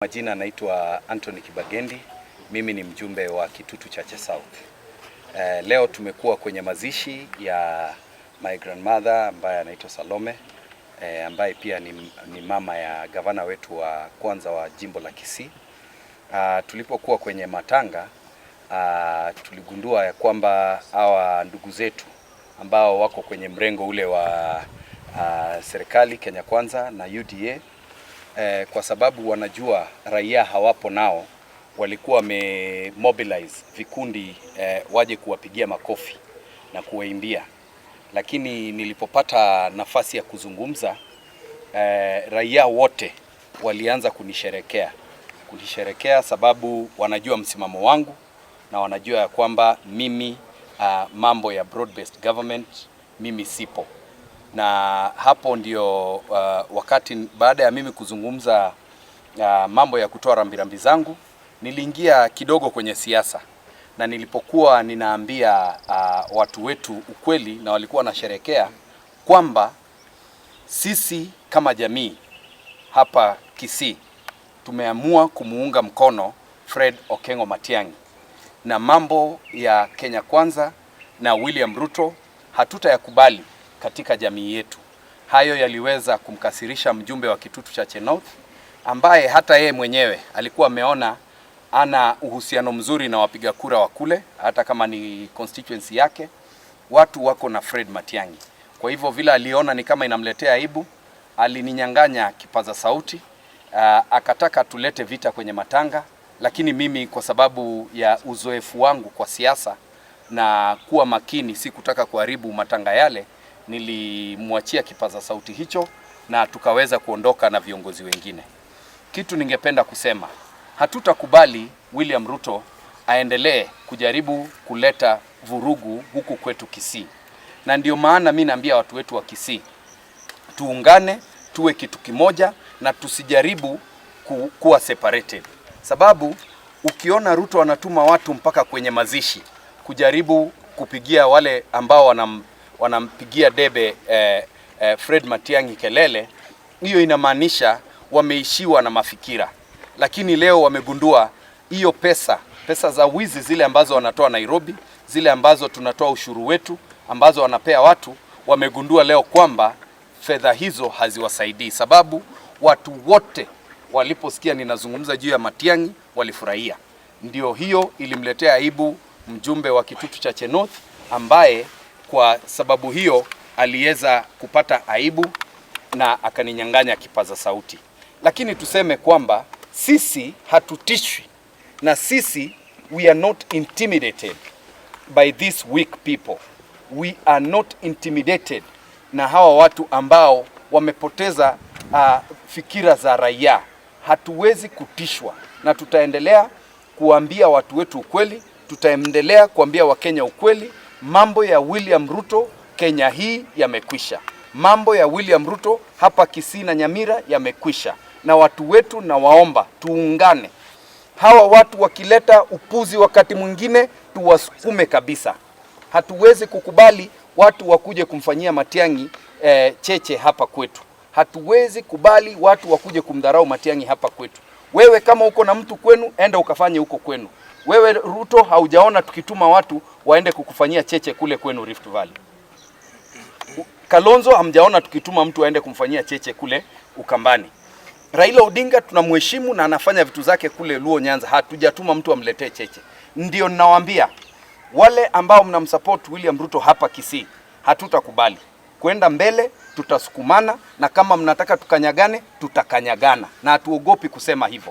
Majina naitwa Anthony Kibagendi, mimi ni mjumbe wa Kitutu Chache South. Leo tumekuwa kwenye mazishi ya my grandmother ambaye anaitwa Salome, ambaye pia ni mama ya gavana wetu wa kwanza wa jimbo la Kisii. Tulipokuwa kwenye matanga, tuligundua ya kwamba hawa ndugu zetu ambao wako kwenye mrengo ule wa serikali Kenya Kwanza na UDA, kwa sababu wanajua raia hawapo nao, walikuwa wame mobilize vikundi waje kuwapigia makofi na kuwaimbia, lakini nilipopata nafasi ya kuzungumza, raia wote walianza kunisherekea sababu wanajua msimamo wangu na wanajua ya kwamba mimi, mambo ya broad based government mimi sipo. Na hapo ndio wakati baada ya mimi kuzungumza mambo ya kutoa rambirambi zangu, niliingia kidogo kwenye siasa, na nilipokuwa ninaambia watu wetu ukweli na walikuwa wanasherekea kwamba sisi kama jamii hapa Kisii tumeamua kumuunga mkono Fred Okengo Matiang'i na mambo ya Kenya Kwanza na William Ruto hatutayakubali katika jamii yetu. Hayo yaliweza kumkasirisha mjumbe wa Kitutu Chache North ambaye hata yeye mwenyewe alikuwa ameona ana uhusiano mzuri na wapiga kura wa kule, hata kama ni constituency yake, watu wako na Fred Matiang'i. Kwa hivyo vile aliona ni kama inamletea aibu, alininyang'anya kipaza sauti, akataka tulete vita kwenye matanga, lakini mimi kwa sababu ya uzoefu wangu kwa siasa na kuwa makini, si kutaka kuharibu matanga yale, nilimwachia kipaza sauti hicho na tukaweza kuondoka na viongozi wengine. Kitu ningependa kusema, hatutakubali William Ruto aendelee kujaribu kuleta vurugu huku kwetu Kisii, na ndio maana mi naambia watu wetu wa Kisii tuungane, tuwe kitu kimoja na tusijaribu kuwa separated, sababu ukiona Ruto anatuma watu mpaka kwenye mazishi kujaribu kupigia wale ambao wanampigia debe Fred Matiang'i kelele, hiyo inamaanisha wameishiwa na mafikira. Lakini leo wamegundua hiyo pesa za wizi zile ambazo wanatoa Nairobi, zile ambazo tunatoa ushuru wetu, ambazo wanapea watu, wamegundua leo kwamba fedha hizo haziwasaidii, sababu watu wote waliposikia ninazungumza juu ya Matiang'i walifurahia. Ndio hiyo ilimletea aibu mjumbe wa Kitutu Chache North ambaye kwa sababu hiyo aliweza kupata aibu na akaninyang'anya kipaza sauti. Lakini tuseme kwamba sisi hatutishwi na sisi, we are not intimidated by these weak people. We are not intimidated na hawa watu ambao wamepoteza fikira za raia. Hatuwezi kutishwa na tutaendelea kuambia watu wetu ukweli, tutaendelea kuambia Wakenya ukweli. Mambo ya William Ruto Kenya hii yamekwisha. Mambo ya William Ruto hapa Kisii na Nyamira yamekwisha, na watu wetu nawaomba tuungane. Hawa watu wakileta upuzi wakati mwingine tuwasukume kabisa. Hatuwezi kukubali watu wakuje kumfanyia Matiang'i cheche hapa kwetu. Hatuwezi kubali watu wakuje kumdharau Matiang'i hapa kwetu. Wewe kama uko na mtu kwenu, enda ukafanye huko kwenu. Wewe Ruto, haujaona tukituma watu waende kukufanyia cheche kule kwenu Rift Valley. Kalonzo, hamjaona tukituma mtu aende kumfanyia cheche kule Ukambani. Raila Odinga tunamheshimu na anafanya vitu zake kule Luo Nyanza, hatujatuma mtu amletee cheche. Ndio ninawaambia wale ambao mnamsupport William Ruto hapa Kisii, hatutakubali kwenda mbele, tutasukumana na kama mnataka tukanyagane, tutakanyagana na hatuogopi kusema hivyo.